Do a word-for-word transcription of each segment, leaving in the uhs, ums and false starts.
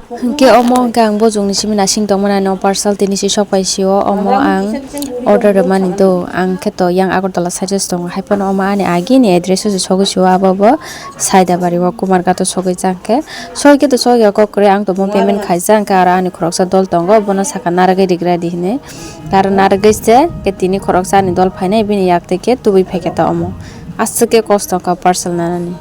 Hwnkhe omo hwnkhe ang bojongni simi nasing tongmani ano parcel tini se sok pai sio, omo ang order rwmani do, ang khe to yang Agartala side o se tongo, hai phano omo ani agini address o se sogwi sio, abo bo Saidabari o Kumarghat o sogwi chang khe, soi khe to soi ya kok kwrwi, ang to bo payment khaijak, hwnkhe aro ani khoroksa dol tongo, bono saka narwgwi rigra di hinwi, aro narwgwi se khe tini khoroksa ani dol phainai, bini yak twi khe tubui phai khe ta omo, aswk khe kosto wngkha parcel nanani.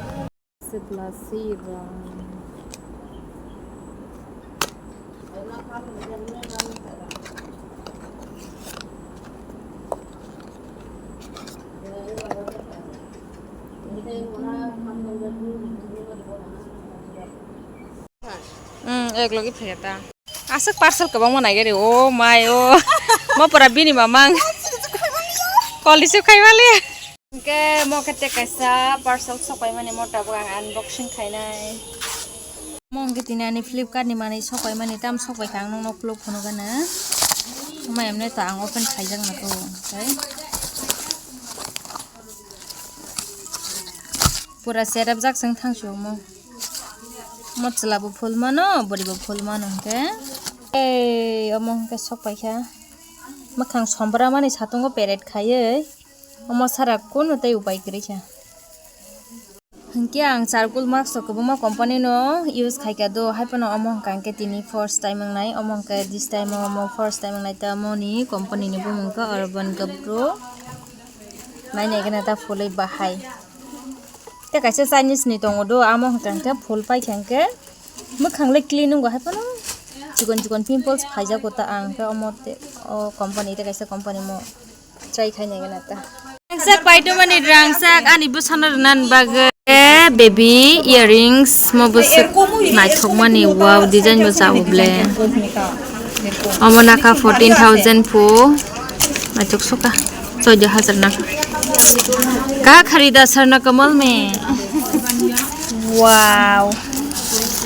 Hmm, ek logi phai ta. Aswk parcel kwbangma naigari, o mai o. Mo pura bini mamang. Kol receive khaimali. Hwnkhe mo khe tei kaisa parcel sok paimani, mo tabuk ang unboxing khainai. Mo hwnkhe tini ani Flipkart ni manwi sok paimani, tam sok paikha ang nokno phunuk phunuk gana. Omo emne to ang open khaijak na to, tei. Pura serep jak chwng thang si omo. Mo chwla bo phul mano, bwrwi bo phul mano hwnkhe. Ei, omo hwnkhe sok paikha. Mwkhang sombra mani satungo peret khaiwi. Omo sara kunu tei upai kwrwi kha. Hwnkhe ang charcoal mask rok kwbangma company no use khaikha do, hai phano omo hwnkha hwnkhe tini first time wngnai, omo hwnkhe this time o omo first time wngnai, ta moni company ni bumung khe Urban Pro. Nainai gana ta phulwi bahai. Tei kaisa Chinese ni tongo do, amo hwnkha hwnkhe phul paikha hwnkhe mwkhang le clean wngo, hai phano chikon chikon pimples phaijago ta ang khe omo tei o company tei kaisa company mo try khai nai gana ta. Rangchak paito mani rangchak ani bwsano rwna bagwi. Eh, baby earrings mo bwswk naithok mani, wow, design bo chao ble. Omo nakha fourteen thousand po. Naithok soka. Choido hajar nakha. Ka kharida sarna kamal me. Wow.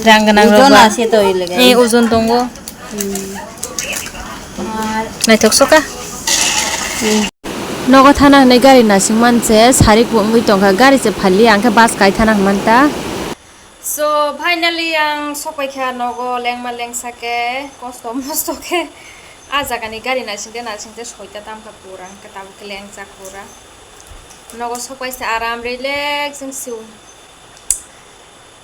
Rang ganang rok ba. Ojon ase to ile. Eh, ojon tongo. Naithok soka. Nogo thana hwnwi gari nasing manse, sarik bo wngwi tongkha, gari se phalli, ang khe bus kai thana hwnmanta. So, finally ang sokpaikha nogo, lengma lengsa khe, kosto mosto khe. A jagani gari nasingde nasingde soita tamkha pura, hwnkhe tabuk khe lengjak pura. Nogo sokpaisa aram relax wng siu.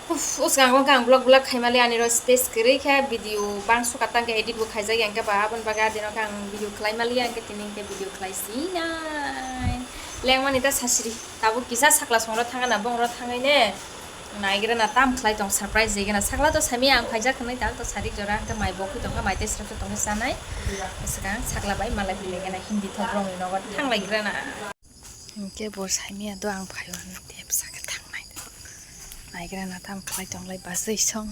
Uff, uskango khe ang vlog vlog khaimali, ani ro space kwrwi khe video bangso kha, tang khe edit bo khaijak ya, hwnkhe ba aboni bagwi adino khe ang video khlaimali ya, hwnkhe tini hwnkhe video khlai sinai. Lengmani ta sasiri, tabuk kisa sakla songra thangana, bongra thangwi ne naigrana tam khlai tong, surprise degena. Sakla to sami ang phaijak hwnwi, tal to sarik jora hwnkhe mai bo khui tongkha, mai tei srap tongkhe chanai. Swkang sakla bai malai phi legena, Hindi thok rokni nogo thanglaigrana. Hwnkhe bo saimaya do ang phaio hinwi tepsa khe thangnai. Naigrana tam khlai tonglai bachwi song.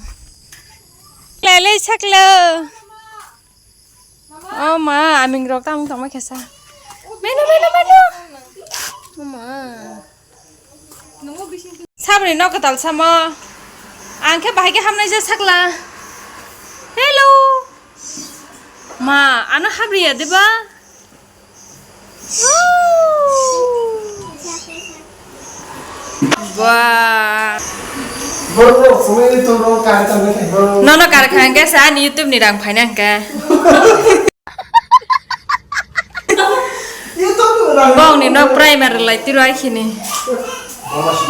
Lele saklo. O ma, aming rok tam tongma khe sa. Menu, menu, menu. O ma. Sabri no kwtal samo. Ang khe bahai khe hamnai je sakla. Hello. Ma, ano habriya deba? Ba. Nono karkha hwnkhe sa ani YouTube ni rang phaina hwnkhe. Bongni nok primary lai tiro ai khini.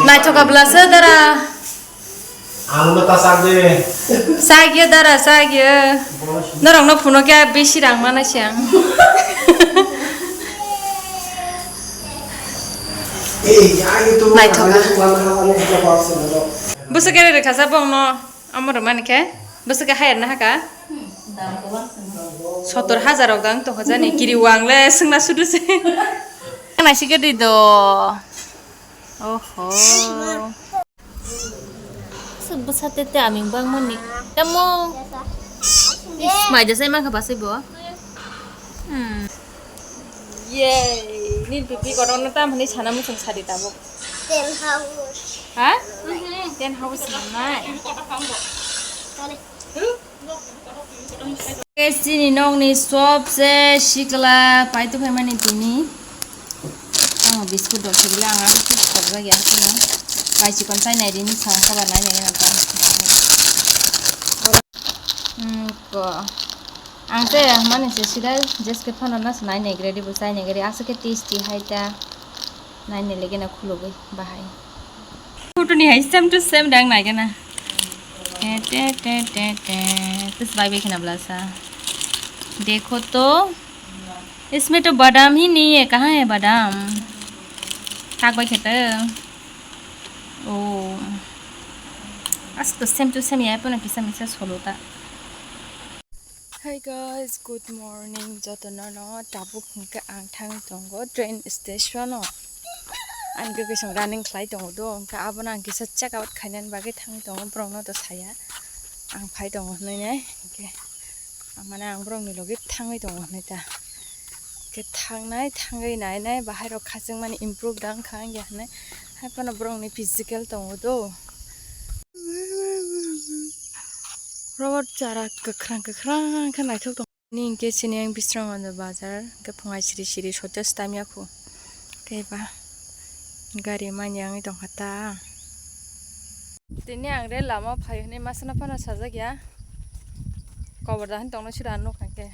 Naithoka bwlasa dara. Ang no ta sak de. Sagya dara sagya. Norok no phuno kya bisi rang mana siang. Eh, ya itu. Naithoka. Bwswk kere rwkha sa bong no. Amo rwmani khe. Bwswk khe hayar na haka. Sotor hajar rok dang to hojani kiri wang le swngna sudu se. Naisike di do. Oho. Bwsa tete aming bangmani. Tamo. Is, mai de sai mangkha basai bo. Hmm. Yay. Ni pipi kotorno tam hwnwi sana muchung sadi tabuk. Ten house. Ha? Ten house nai. Tare. Guys, chini nokni sobse sikla paito phaimani tini. Ang biscuit rok sebele ang aro chips rok jak ya haino. Pai chikon chai nai rini sang khabar nai nai nang ta. Ang se mani se sida jeske phano na se nai nai gre di bo chai nai gre di, aswk khe tasty hai ta. Nai nai lege na khulugwi bahai. Photo ni hai same to same dang nai gana. Te te te te te. Tis bai bai khna blasa. Dekho to, isme to badam hi nahi hai, kahan hai badam? Thak bai khete. Oh. Aswk to same to same ya, pono kisa misa solo ta. Hi guys, good morning. Jotono no tabuk hwnkhe ang thang tongo train station o. Ang khe kaisa running khlai tongo do, hwnkhe abono ang kisa check out khainani bagwi thangwi tongo, borokno to saya ang phai tongo hwnwi nai, hwnkhe mane ang borokni logi thangwi tongo hwnwi ta. Hwnkhe thangnai thangwi nainai bahai rok khachwng mani improve da wngkha wngya hwnwi, hai phano borokni physical tongo do. Rubber chara kwkhwrang kwkhwrang khe naithok tongo. Nini hwnkhe chini yang Bisramganj bazar, hwnkhe phungai siri siri sotes tamya khu. Tei ba gari manya wngwi tongkha ta. Tini ang re lama phai hwnwi masana phano sajak ya. Kobor da hwn tongno sira nukha khe.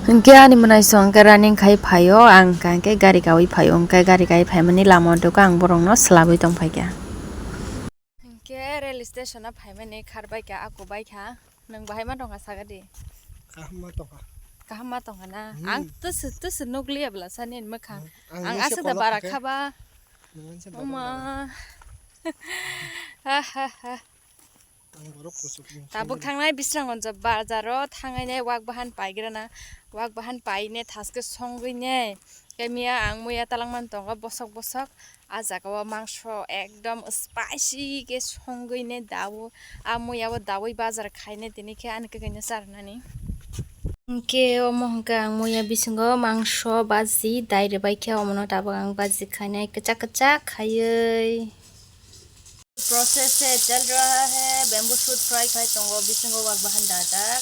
Hwnkhe ani mwnaisong hwnkhe running khai phaio, ang hwnkhe gari kaui phaio, hwnkhe gari kaui phaimani lama o duka ang borokno swlabwi tongphaikha. Hwnkhe rail station o phaimani kharbaikha, akubaikha. Nwng bahai ma tongkha sagadi? Kaham ma tongkha. Kaham ma tongkha na? Hmm. Ang tusu tusu nukliya bwla sani mwkhang. Hmm. Ang aswk da bara khaba. Nwng se bara Oma. Ha ha ha. Ang borok kuchuk ni. Tabuk thangnai Bisramganj bazar o thangnai wak bahan paigrana. Wak bahan paine thaske songwi ne. Kemiya ang muya talangman tongo bosok bosok. A jaga o mangso ekdom spicy khe songwi ne daui. A muya o daui bazar khaine tini khe ani kwkwi no charnani. Hwnkhe omo hwnkhe ang muya bisingo mangso baji dai rwbaikhe omono tabuk ang baji khainai kwchak kwchak khaiwi. Process se chal raha hai, bamboo shoot fry khai tongo, bisingo wak bahan dajak.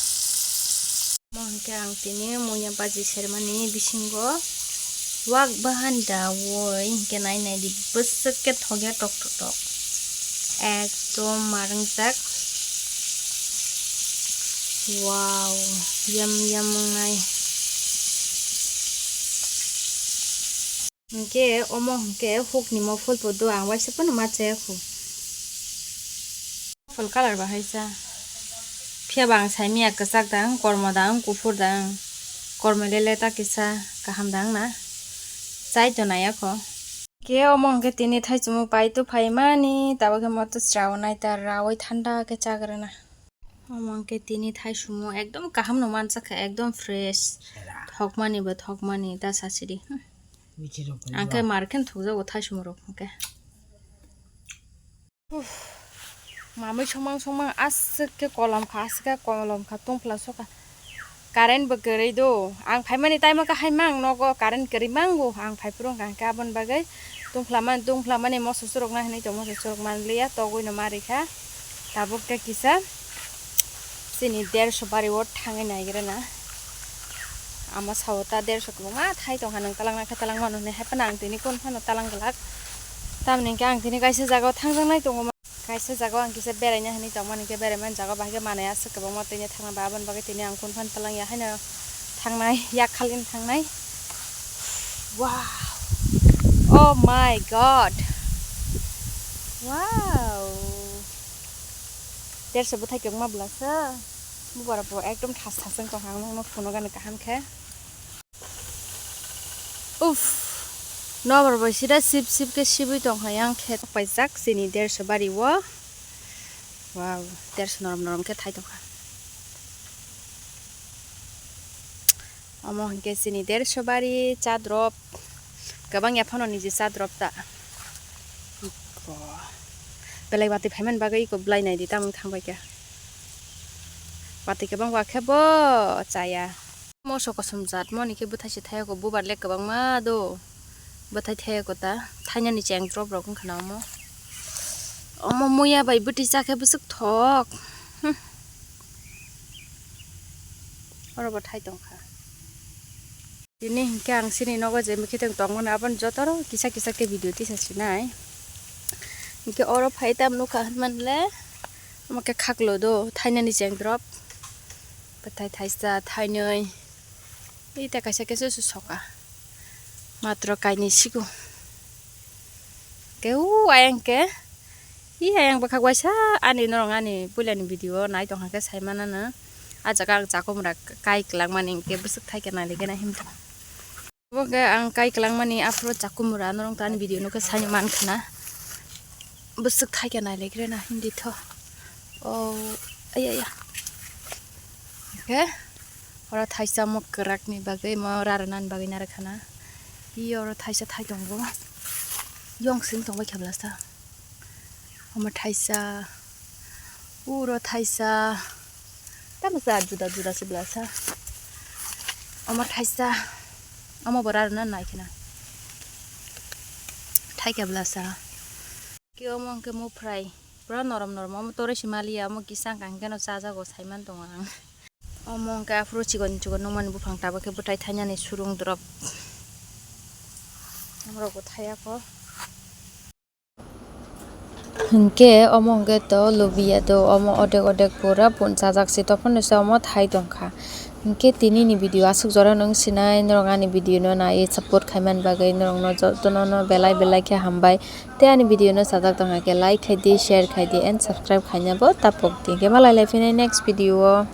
Omo hwnkhe ang tini muya baji sermani bisingo wak bahan daui hwnkhe nai nai di bwswk khe thokya tok tok tok. Ekdom marwngjak. Wow, yam yam wngnai. Hwnkhe omo hwnkhe hukni mopholpo do ang waisa phano ma chaya kho. Mophol colour bahai sa. Phiya ba ang saimanya kwchak dang, kormo dang, kuphur dang. Kormo lele ta kisa kaham dang na. Chai to naya kho. Khe omo hwnkhe tini thaichumung pai to phaimani, tabuk khe moto srawi nai ta rawi thanda khe chagrana. Omo hwnkhe tini thaisumo ekdom kaham no manjakha, ekdom fresh. Thokmani bo thokmani ta sachidi. Ang khe mar khe thokjago thaisumo rok hwnkhe. Uff, mamui songmang songmang aswk khe kolom kha, aswk khe kolom kha, tungphla sokha. Current bo kwrwi do. Ang phaimani time o khe hai mang nogo current kwrwi mango. Ang phai phuru wngkha hwnkhe aboni bagwi tungphla man, tungphla mani moso churukna hinwi tong moso churuk manliya, togwi no ma rikha. Tabuk khe kisa chini derso bari o thangwi naigrana. Ama sao ta derso kwbangma thai tongkha, nwng talangna khe talang mano hinwi, hai phano ang tini kunu phano talang glak. Tamoni hwnkhe ang tini kaisa jaga o thangjaknai tongo. Kaisa jaga o ang kisa beraina hinwi tongmani, hwnkhe beraimani jaga o bahai khe manui aswk kwbangma tini thangna bai, aboni bagwi tini ang kunu phano talang ya haino thangnai, yak khalin thangnai. Wow! Oh my God! Wow! Dersa bwthai kwbangma bwlasa. Bubar bo ekdom thas thas wng tongkha, ang nokno phunukgani kaham khe. Uff, nobar bai sida sip sip khe sibwi tongkha yang khe paijak chini derso bari o. Wow, derso norom norom khe thai tongkha. Omo hinkhe chini derso bari cha drop. Kwbang ya phano niji cha drop ta. Belai watwi phaimani bagwi iko belai naidi tamung thangbai kha. Watwi kwbang wa khe bo chaya. Moso kosom jat moni khe bwthai se thayako, bubar le kwbangma do. Bwthai thayako ta, thainani cheng drop rok wngkha na omo. Omo muya bai bwtwi cha khe bwswk thok. Hmm. Oro bo thai tongkha. Tini hinkhe ang chini nogo je mikhe tong tongmani aboni jotoro kisa kisa khe video tisa sinai. Hinkhe oro phai tam nukha hinmani le. Omo khe khaklo do, thainani cheng drop. Bwthai thaisa, thainwi. Ita kaisa khe se soka. Matro kainwi sigo. Khe u ayang khe. I ayang bwkhak waisa ani norong ani puilani video nai tongkha khe sai manana. A jaga ang chakumra kai kwlangmani hinkhe bwswk thaikhe nailikhe na himtong. Obo khe ang kai kwlangmani aphuru chakumura norong tani video no khe sai mankha na. Bwswk thaikhe nailikhe na hindi tho. Oh, aya, aya. Khe oro thaisa mo kwrakni bagwi mo rarwnani bagwi narwkha na. I oro thaisa thai tongo. Yong sing tongbai khe blasa. Omo thaisa. Uro thaisa. Tamo sa juda juda se blasa. Omo thaisa. Omo bo rarwna nai khena. Thaikhe blasa. Ki omo hwnkhe muphrai. Pura norom norom. Omo tore se maliya. Omo kisa hwnkha hwnkhe no chajago saiman tongo ang. Omo hwnkhe aphuru chikon chikon nungmani buphang tabuk khe bwthai thainani surung drop. Amrok bo thaiya kho. Hinkhe omo hwnkhe to lubiya do, omo odek odek pura bun chajak se, tophono se omo thai tongkha. Hinkhe tini ni video aswk jora no wng sinai, norok ani video no naiwi support khaimani bagwi norok no jotono no belai belai khe hambai. Tei ani video no chajak tongkha khe like khai di, share khai di and subscribe khaina bo tapok di. Hinkhe malai lai phinai next video o.